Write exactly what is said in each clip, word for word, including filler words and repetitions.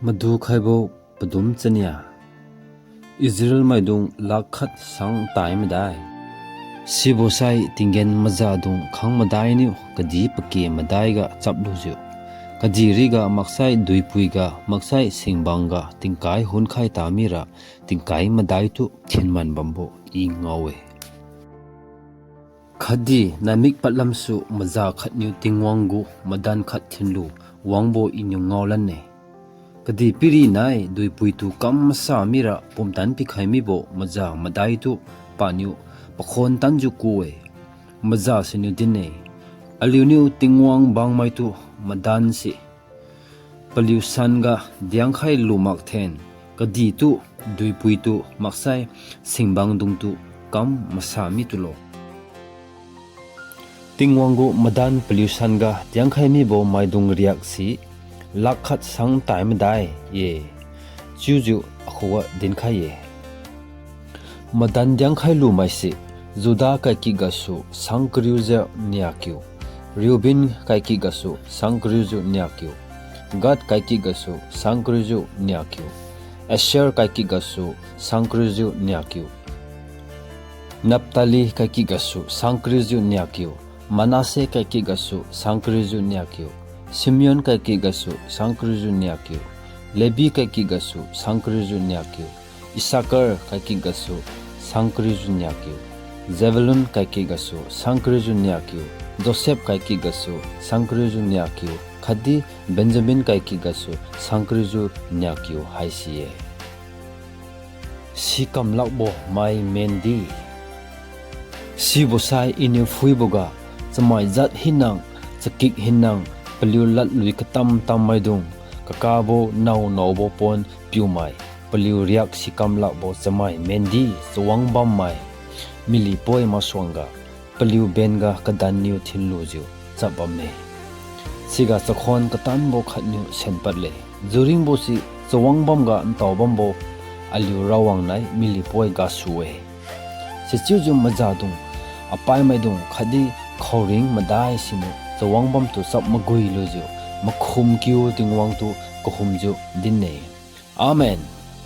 Madukhaibo padum chania. Israel maidung lakh khat sang tai madai. Sibosai tinggen mazadung khang madai niu kadih pake madai ga chaplujiu, kadih riga maksai duipui ga maksai singbang ga tingkai hunkhai ta mira tingkai madai tu thinman bambo I ngao-e. Khatdi naimik padlamsu maza khatniu Tingwang gu madan khat thinlu wangbo Iniu ngao lan-e. Kadihpiri nai duipuitu kam masa mira pumtan pikhai mibo maza madaitu paniu pakhon tanjiu ku-e. Maza siniu din-e, Aliuniu Tingwang bangmaitu madanse paliu sanga diangkhai lu makthen, kadihtu duipuitu maksai singbangdungtu kam masa mitulo. Tingwang gu madan paliu sanga diangkhai mibo maidung riakse lakh khat sang tai madai-e. Chiujiu akhuga dinkhai-e. Madan diangkhai lumaise, Judah kaikik gasu sang kariujiu niakiu, Reuben kaikik gasu sang kariujiu niakiu, Gad kaikik gasu sang kariujiu niakiu, Asher kaikik gasu sang kariujiu niakiu, Naphtali kaikik gasu sang kariujiu niakiu, Manasseh kaikik gasu sang kariujiu niakiu, Simeon kaikik gasu sang kariujiu niakiu, Levi kaikik gasu sang kariujiu niakiu, Issachar kaikik gasu sang kariujiu niakiu, Zebulun kaikik gasu sang kariujiu niakiu, Joseph kaikik gasu sang kariujiu niakiu, khatdi Benjamin kaikik gasu sang kariujiu niakiu haisi-e. Sikam lakbo mai mendi. Sibosai Iniu phuiboga, chamai jat hinang, chakik hinang, paliu ladlui katam tam maidung, kakabo nao naobo pon piumai, paliu riak sikam lakbo chamai mendi chawang bammai, mily poi masuangga, paliu benga kadanniu thinlujiu chap bamme. Siga chakhuan katanbo khatniu senpadle. Juringbose chawang bamga ntao bambo aliu rawang nai mily poi gasu-e. Sichiujiu mazadung, apaimaidung khatdi khaoring madai siniu chawang bamtu chap magui lujiu, makhum kiu Tingwang tu kahumjiu din-e. Amen.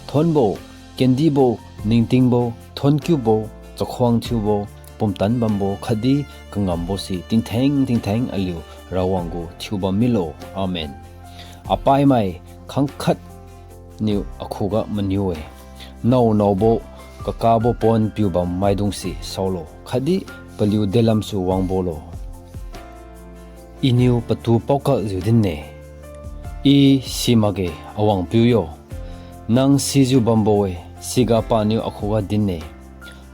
Thonbo, kendibo, ningtingbo, thonkiubo, chakhuang thiubo, pumtan bambo khatdi kangambose tingtheng tingtheng aliu rawang gu thiubam milo. Amen. Apaimai khangkhat niu akhuga maniu-e. Nao naobo kakabo pon piubam maidungse saolo, khatdi paliu delamsu wangbolo. Iniu patu paokakjiu din-e. I simakge awangpiu yo, nang sijiu bambo-e, siga paniu akhuga din-e.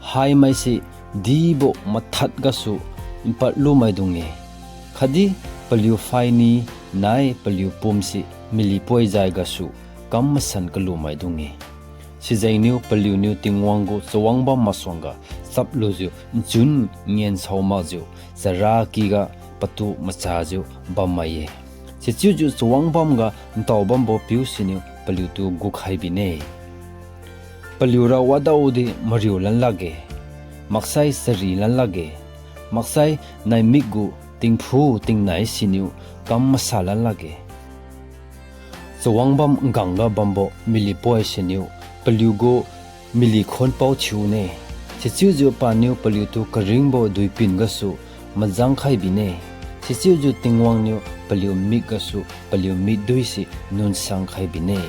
Haimaise dibo mathad gasu npadlu maidung-e, khatdi paliu phaini nai paliu pumse mily poi jai gasu kam masan kalu maidung-e. Sijengniu paliuniu Tingwang gu chawang bam masuangga chaplujiu nchun ngensao makjiu charakyga patu machajiu bammai-e. Sichiujiu chawang bamga ntao bambo piu siniu paliutu gukhai bine. Paliura wadaodi mariu lan lakge, maksai chari lan lakge, maksai naimik gu tingphu tingnai siniu kam masa lan lakge. Chawang bam nggangga bambo mily poi siniu paliugu mily khonpao thiune. Sichiujiu paniu paliutu karingbo duipin gasu majang khai bine. Sichiujiu Tingwang niu paliu mik gasu paliu mikduise nunsang khai bine.